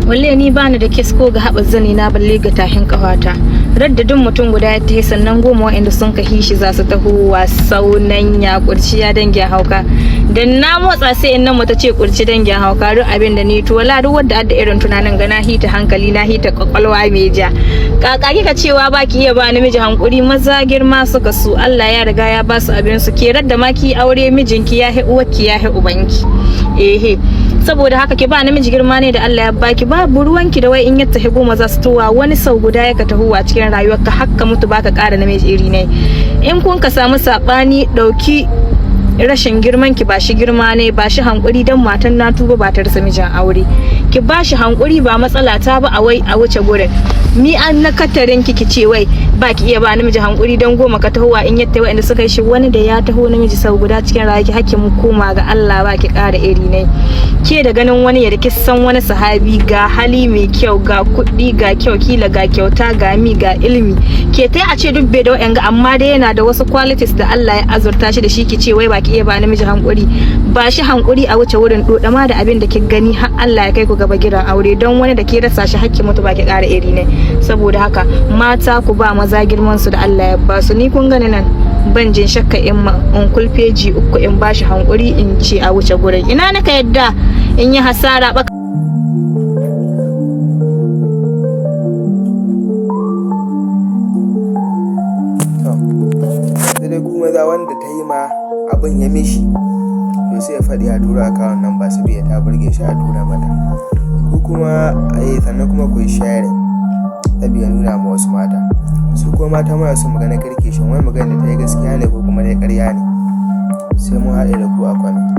Walle ni bani da kes ko ga haɓar zani na, balle ga tahin ƙafata. Raddadin mutum guda ya tahi, sannan 10 waɗanda sun ka hishi za su tahowa. Saunan ya kurciya dangin hauka, da na motsa sai in nan mata ce kurci dangin hauka. Duk abin da ni to wala duk wanda adda irin tunanin ga na hita hankali, na hita kwakwalwa mai ja. Kaka kika cewa baki iya ba namiji hankuri? Maza girma suka su, Allah ya riga ya ba su abin su. Ke radda ma ki aure, mijinki ya hi uwarki, ya hi ubanki. Ehe, saboda haka ki ba namiji girma ne da Allah ya baki. Babu ruwanki da wai in ya tafi 10 za su tuwa. Wani sau guda ya ka tahuwa cikin rayuwarka, hakka mutu baka ƙara namiji iri ne. In kun ka samu saɓani, ɗauki rashin girman ki, ba shi girma ne, ba shi hankuri. Dan matan na tuba ba ta rasa mijin aure. Ki ba shi hankuri, ba matsala ta ba, a wai a wuce gurin. Mi an na katarin ki ce wai ba ki iya ba namiji hankuri dan 10 ka tahowa in yatta wa'anda suka yi shi? Wani da ya taho namiji sau guda cikin rayuwa, hakki mu koma ga Allah ba ki ƙara iri ne. Ke da ganin wani ya da san wani sahabi, ga hali mai kyau, ga kuɗi, ga kyau, kila ga kyauta, ga mi, ga ilimi. Ke tai a ce duk bai da wa'anga, amma dai yana da wasu qualities da Allah ya azurta shi da shi. Ki ce wai ba ki iya ba namiji hankuri? Ba shi hankuri a wuce wurin. Doda ma da abin da ki gani har Allah ya kai ku gaba gidan aure, don wani da ke rasa shi hakki mutu ba ki ƙara iri ne. Saboda haka mata, ku ba maza girman su da Allah ya ba su. Ni kun gani nan, ban jin shakka in kulfeji uku in bashi hankuri, in ce a wuce gurin. Ina naka yadda in yi hasara baka. To, yanzu dai ku maza, wanda ta yi ma abin ya mishi, to sai ya faɗi a tura account number, saboda ta burge shi, a tura mata. Ku kuma sannan kuma ku yi sharing, saboda nuna ma wasu mata. Su kuma mata, muna son magana kirki. Shin wai magana da ta yi gaskiya ne ko kuma dai ƙarya ne? Sai mun haɗe da ku a comment.